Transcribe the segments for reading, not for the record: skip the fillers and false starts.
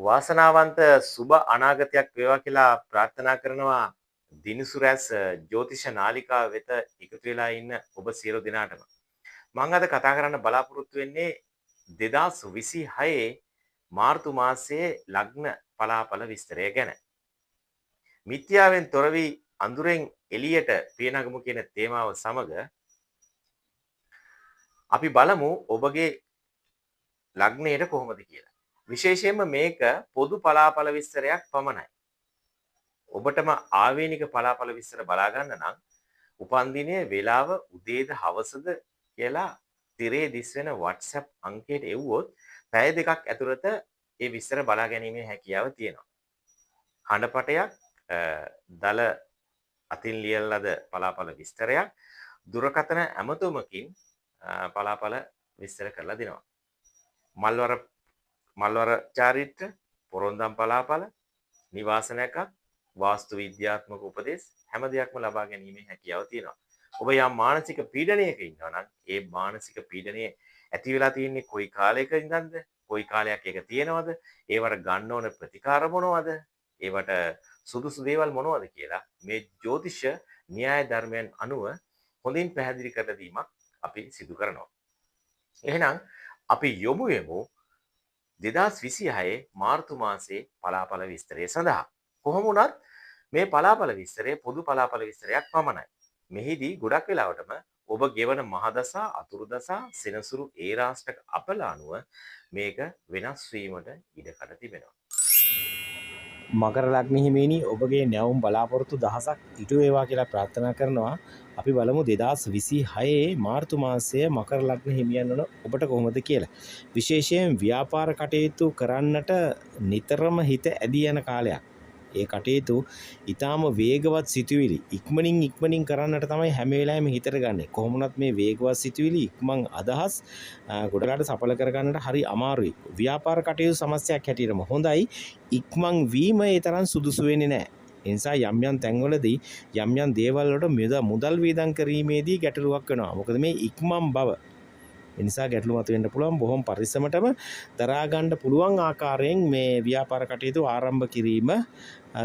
වාසනාවන්ත සුබ අනාගතයක් වේවා කියලා ප්‍රාර්ථනා කරනවා දිනිසු රැස් ජ්‍යොතිෂ නාලිකාව වෙත එකතු වෙලා ඉන්න ඔබ සියලු දෙනාටම. මම අද කතා කරන්න බලාපොරොත්තු වෙන්නේ 2026 මාර්තු මාසයේ ලග්න පලාපල විස්තරය ගැන. මිත්‍යාවෙන් තොර වී අඳුරෙන් එළියට පියනගමු කියන තේමාව සමග අපි බලමු ඔබගේ ලග්නයට කොහොමද කියලා. විශේෂයෙන්ම මේක පොදු පලාපල විස්තරයක් පමණයි. ඔබටම ආවේනික පලාපල විස්තර බලා ගන්න නම් උපන්දිනය, වේලාව, උදේද හවසද කියලා තිරේ දිස්වෙන WhatsApp අංකයට එව්වොත් පැය දෙකක් ඇතුළත ඒ විස්තර බලා ගැනීමේ හැකියාව තියෙනවා. හඬපටයක්, දල අතින් ලියන ලද පලාපල විස්තරයක්, දුරකථන ඇමතුමකින් පලාපල විස්තර කරලා දෙනවා. මල්වර චාරිත්‍ර, පොරොන්දම් පලාපල, නිවාස නැකත්, වාස්තු විද්‍යාත්මක උපදෙස් හැම දෙයක්ම ලබා ගැනීමේ හැකියාව තියෙනවා. ඔබ යම් මානසික පීඩනයක ඉන්නවා නම් ඒ මානසික පීඩනය ඇති වෙලා තියෙන්නේ කොයි කාලයක ඉඳන්ද? කොයි කාලයක් ඒක තියෙනවද? ඒවට ගන්න ඕන ප්‍රතිකාර මොනවද? ඒවට සුදුසු දේවල් මොනවද කියලා මේ ජ්‍යොතිෂ න්‍යාය ධර්මයන් අනුව හොඳින් පැහැදිලි කරලා දීමක් අපි සිදු කරනවා. එහෙනම් අපි යොමු වෙමු 2026 මාර්තු මාසයේ පලාපල විස්තරය සඳහා. කොහොම වුණත් මේ පලාපල විස්තරය පොදු පලාපල විස්තරයක් පමණයි. මෙහිදී ගොඩක් වෙලාවටම ඔබ ගෙවන මහදසා, අතුරු දසා, සෙනසුරු ඒ රාෂ්ට්‍රක අපල අනුව මේක වෙනස් වීමට ඉඩකඩ තිබෙනවා. මකර ලග්න හිමියනි, ඔබගේ නැවුම් බලාපොරොත්තු දහසක් ඉටු වේවා කියලා ප්‍රාර්ථනා කරනවා. අපි බලමු 2026 මාර්තු මාසය මකර ලග්න හිමියන් වන ඔබට කොහොමද කියලා. විශේෂයෙන් ව්‍යාපාර කටයුතු කරන්නට නිතරම හිත ඇදී යන කාලයක්. ඒ කටයුතු ඊටාම වේගවත් සිතුවිලි ඉක්මනින් ඉක්මනින් කරන්නට තමයි හැම වෙලාවෙම හිතට ගන්නෙ. කොහොම වුණත් මේ වේගවත් සිතුවිලි ඉක්මන් අදහස් ගොඩලාට සඵල කරගන්නට හරි අමාරුයි. ව්‍යාපාර කටයුතු සමස්තයක් හැටියටම හොඳයි. ඉක්මන් වීම ඒ තරම් සුදුසු වෙන්නේ නැහැ. ඒ නිසා යම් යම් තැන්වලදී යම් යම් දේවල් වලට මුදල් වියදම් කිරීමේදී ගැටලුවක් වෙනවා. මොකද මේ ඉක්මන් බව. ඒ නිසා ගැටලු මතුවෙන්න පුළුවන්. බොහොම පරිස්සමටම දරා ගන්න පුළුවන් ආකාරයෙන් මේ ව්‍යාපාර කටයුතු ආරම්භ කිරීම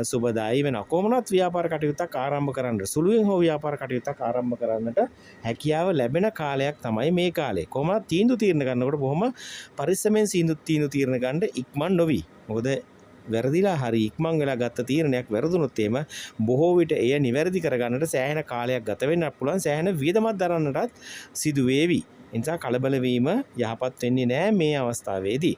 සුබදායි වෙනවා. කොහොම වුණත් ව්‍යාපාර කටයුත්තක් ආරම්භ කරන්න, සුළුවෙන් හෝ ව්‍යාපාර කටයුත්තක් ආරම්භ කරන්නට හැකියාව ලැබෙන කාලයක් තමයි මේ කාලය. කොහොම වුණත් තීන්දුව තීරණ ගන්නකොට බොහොම පරිස්සමෙන් තීන්දුව තීරණ ගන්න ඉක්මන් නොවි. මොකද වැරදිලා හරි ඉක්මන් වෙලා ගත්ත තීරණයක් වැරදුනොත් එහෙම බොහෝ විට එය නිවැරදි කරගන්නට සෑහෙන කාලයක් ගත වෙන්නත් පුළුවන්, සෑහෙන වියදමක් දරන්නටත් සිදු වේවි. ඒ නිසා කලබල වීම යහපත් වෙන්නේ නෑ මේ අවස්ථාවේදී.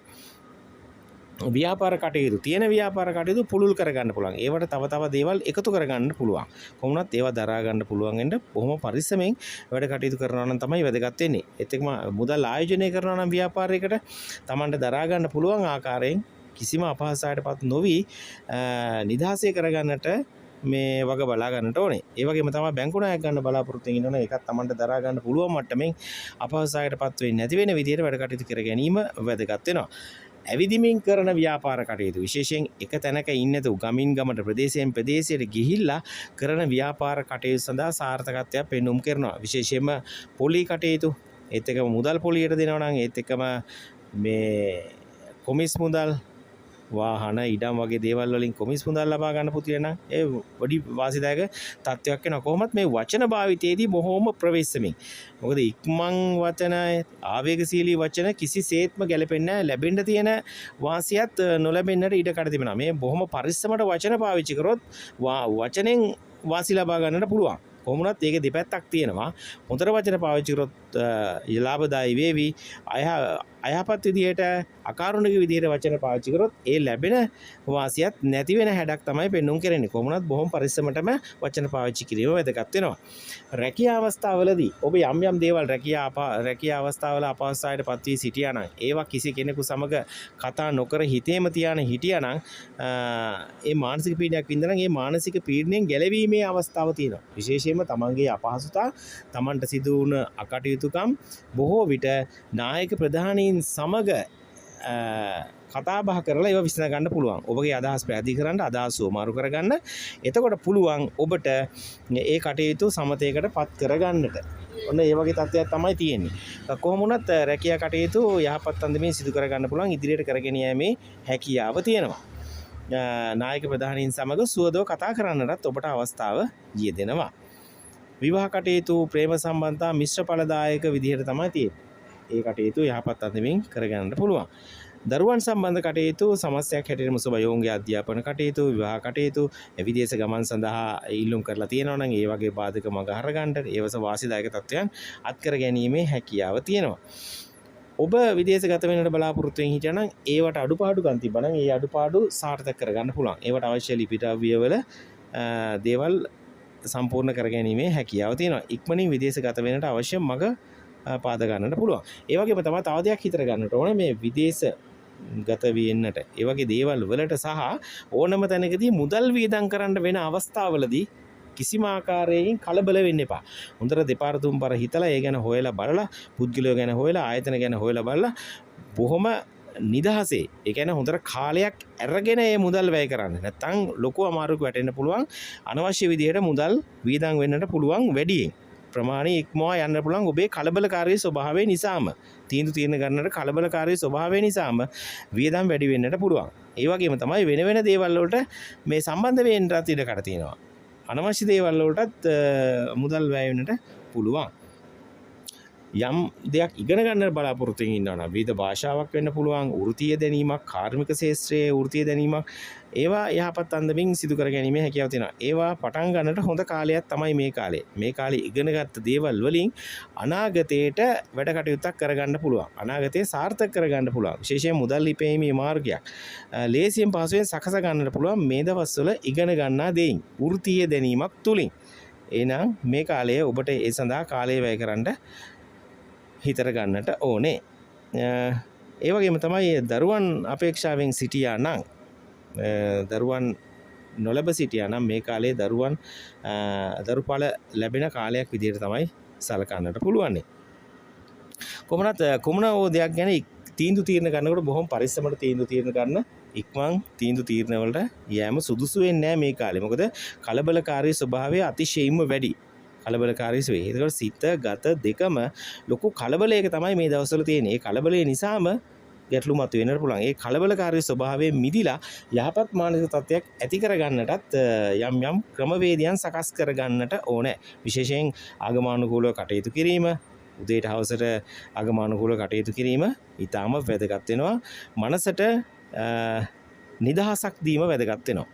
ව්‍යාපාර කටයුතු, තියෙන ව්‍යාපාර කටයුතු පුළුල් කරගන්න පුළුවන්. ඒවට තව තව දේවල් එකතු කරගන්න පුළුවන්. කොහොම වුණත් ඒවා දරා ගන්න පුළුවන් වෙන්න බොහොම පරිස්සමෙන් වැඩ කටයුතු කරනවා නම් තමයි වැදගත් වෙන්නේ. ඒත් එක්කම මුදල් ආයෝජනය කරනවා නම් ව්‍යාපාරයකට තමන්ට දරා ගන්න පුළුවන් ආකාරයෙන් කිසිම අපහසුතාවයකටපත් නොවි නිදහසේ කරගන්නට මේ වග බලා ගන්නට ඕනේ. ඒ වගේම තමයි බැංකු ණයක් ගන්න බලාපොරොත්තු වෙන ඉන්නවනම් ඒකත් තමන්ට දරා ගන්න පුළුවන් මට්ටමින් අපහසුතාවයකටපත් වෙන්නේ නැති වෙන විදිහට වැඩ කටයුතු කර ගැනීම වැදගත් වෙනවා. ඇවිදිමින් කරන ව්‍යාපාර කටයුතු, විශේෂයෙන් එක තැනක ඉන්නේ නැතුව ගමින් ගමට, ප්‍රදේශයෙන් ප්‍රදේශයට ගිහිල්ලා කරන ව්‍යාපාර කටයුතු සඳහා සාර්ථකත්වයක් පෙන්නුම් කරනවා. විශේෂයෙන්ම පොලි කටයුතු, ඒත් එක්කම මුදල් පොලියට දෙනවා නම්, ඒත් එක්කම මේ කොමිස් මුදල්, වාහන, ඉඩම් වගේ දේවල් වලින් කොමිස් මුදල් ලබා ගන්න පුතිය නම් ඒ පොඩි වාසිදායක තත්ත්වයක් වෙනවා. කොහොමත් මේ වචන භාවිතයේදී බොහොම ප්‍රවේශමෙන්. මොකද ඉක්මන් වචන, ආවේගශීලී වචන කිසිසේත්ම ගැලපෙන්නේ නැහැ. ලැබෙන්න තියෙන වාසියත් නොලැබෙන්නට ඉඩ කඩ තිබෙනවා. මේ බොහොම පරිස්සමට වචන පාවිච්චි කරොත් වචනෙන් වාසි ලබා ගන්නට පුළුවන්. කොහොම වුණත් ඒකේ දෙපැත්තක් තියෙනවා. හොඳට වචන පාවිච්චි කරොත් ලාභදායී වේවි. අයහපත් විදිහට, අකාරුණික විදිහට වචන පාවිච්චි කරොත් ඒ ලැබෙන වාසියත් නැති වෙන හැඩක් තමයි පෙන්නුම් කරන්නේ. කොහොම වුණත් බොහොම පරිස්සමටම වචන පාවිච්චි කිරීම වැදගත් වෙනවා. රැකියා අවස්ථාවලදී ඔබ යම් යම් දේවල් රැකියා අවස්ථාවල අපහසුතාවයට පත් වී සිටියා නම්, ඒවා කිසි කෙනෙකු සමග කතා නොකර හිතේම තියාන හිටියා නම්, ඒ මානසික පීඩනයක් වින්දා නම් ඒ මානසික පීඩනයෙන් ගැලවීමේ අවස්ථාව තියෙනවා. විශේෂයෙන්ම තමන්ගේ අපහසුතා, තමන්ට සිදු වුණ අකටයුතුකම් බොහෝ විට නායක ප්‍රධානීන් සමග කතා බහ කරලා ඒවා විසඳ ගන්න පුළුවන්. ඔබගේ අදහස් පැහැදිලි කරන්න, අදහස් හුවමාරු කරගන්න. එතකොට පුළුවන් ඔබට ඒ කටයුතු සමතයකට පත් කරගන්නට. ඔන්න ඒ වගේ තත්ත්වයක් තමයි තියෙන්නේ. කොහොම වුණත් රැකියා කටයුතු යහපත් අන්දමින් සිදු කරගන්න පුළුවන්, ඉදිරියට කරගෙන යෑමේ හැකියාව තියෙනවා. නායක ප්‍රධානීන් සමග සුවදව කතා කරන්නටත් ඔබට අවස්ථාව යෙදෙනවා. විවාහ කටයුතු, ප්‍රේම සම්බන්ධතා මිශ්‍ර ඵලදායක විදිහට තමයි තියෙන්නේ. ඒ කටයුතු යහපත් අන්දමින් කරගන්නට පුළුවන්. දරුවන් සම්බන්ධ කටයුතු සමස්තයක් හැටියට මුසබයි. ඔවුන්ගේ අධ්‍යාපන කටයුතු, විවාහ කටයුතු, විදේශ ගමන් සඳහා ඉල්ලුම් කරලා තියෙනවා නම් ඒ වගේ බාධක මඟ හරගන්නට, ඒවස වාසිදායක තත්ත්වයන් අත්කර ගැනීමේ හැකියාව තියෙනවා. ඔබ විදේශගත වෙන්නට බලාපොරොත්තු වෙමින් හිටියා නම් ඒවට අඩුපාඩුකම් තිබ්බා නම් ඒ අඩුපාඩු සාර්ථක කරගන්න පුළුවන්. ඒවට අවශ්‍ය ලිපි ද්‍රව්‍යවල දේවල් සම්පූර්ණ කර ගැනීමේ හැකියාව තියෙනවා. ඉක්මනින් විදේශගත වෙන්නට අවශ්‍ය මඟ පාද ගන්නට පුළුවන්. ඒ වගේම තමයි තව දෙයක් හිතට ගන්නට ඕනේ, මේ විදේශ ගත වෙන්නට ඒ වගේ දේවල් වලට සහ ඕනම තැනකදී මුදල් වියදම් කරන්න වෙන අවස්ථාවලදී කිසිම ආකාරයකින් කලබල වෙන්න එපා. හොඳට දෙපාර තුන් පාර හිතලා, ඒ ගැන හොයලා බලලා, පුද්ගලයෝ ගැන හොයලා, ආයතන ගැන හොයලා බලලා, බොහොම නිදහසේ, ඒ කියන්නේ හොඳට කාලයක් අරගෙන ඒ මුදල් වැය කරන්න. නැත්තම් ලොකු අමාරුවක වැටෙන්න පුළුවන්. අනවශ්‍ය විදිහට මුදල් වියදම් වෙන්නට පුළුවන් වැඩියෙන්. ප්‍රමාණය ඉක්මවා යන්න පුළුවන් ඔබේ කලබලකාරී ස්වභාවය නිසාම. තීන්දුව තීරණ ගන්නට කලබලකාරී ස්වභාවය නිසාම වියදම් වැඩි වෙන්නට පුළුවන්. ඒ වගේම තමයි වෙන වෙන දේවල් වලට මේ සම්බන්ධ වෙන්නටත් ඉඩ කඩ තියෙනවා. අනවශ්‍ය දේවල් වලටත් මුදල් වැය වෙන්නට පුළුවන්. යම් දෙයක් ඉගෙන ගන්න බලාපොරොත්තු වෙමින් ඉන්නවා නම් විවිධ භාෂාවක් වෙන්න පුළුවන්, වෘත්තීය දැනීමක්, කාර්මික ක්ෂේත්‍රයේ වෘත්තීය දැනීමක්, ඒවා යහපත් අන්දමින් සිදු කර ගැනීමේ හැකියාව තියෙනවා. ඒවා පටන් ගන්නට හොඳ කාලයක් තමයි මේ කාලය. මේ කාලේ ඉගෙනගත්ත දේවල් වලින් අනාගතේට වැඩ කටයුත්තක් කරගන්න පුළුවන්. අනාගතේ සාර්ථක කරගන්න පුළුවන්. විශේෂයෙන් මුදල් ඉපයීමේ මාර්ගයක් ලේසියෙන් පහසුවෙන් සකස ගන්නට පුළුවන් මේ දවස්වල ඉගෙන ගන්නා දෙයින්, වෘත්තීය දැනීමක් තුලින්. එහෙනම් මේ කාලය ඔබට ඒ සඳහා කාලය වැය කරන්න හිතට ගන්නට ඕනේ. ඒ වගේම තමයි දරුවන් අපේක්ෂාවෙන් සිටියා නම්, දරුවන් නොලැබ සිටියා නම් මේ කාලේ දරුඵල ලැබෙන කාලයක් විදිහට තමයි සලකන්නට පුළුවන්නේ. කොමනත් කුමන හෝ දෙයක් ගැන තීන්දුව තීරණ ගන්නකොට බොහොම පරිස්සමට තීන්දුව තීරණ ගන්න. ඉක්මන් තීන්දුව තීරණ වලට යෑම සුදුසු වෙන්නේ නෑ මේ කාලේ. මොකද කලබලකාරී ස්වභාවය අතිශයින්ම වැඩි. කලබලකාරී ස්වභාවය. ඒකවල සිත ගත දෙකම ලොකු කලබලයක තමයි මේ දවස්වල තියෙන්නේ. ඒ කලබලය නිසාම ගැටලු මතුවෙන්නට පුළුවන්. ඒ කලබලකාරී ස්වභාවයෙන් මිදිලා යහපත් මානසික තත්ත්වයක් ඇති කරගන්නටත් යම් යම් ක්‍රමවේදයන් සකස් කරගන්නට ඕනේ. විශේෂයෙන් ආගමානුකූලව කටයුතු කිරීම, උදේට හවසට ආගමානුකූලව කටයුතු කිරීම ඉතාම වැදගත් වෙනවා. මනසට නිදහසක් දීම වැදගත් වෙනවා.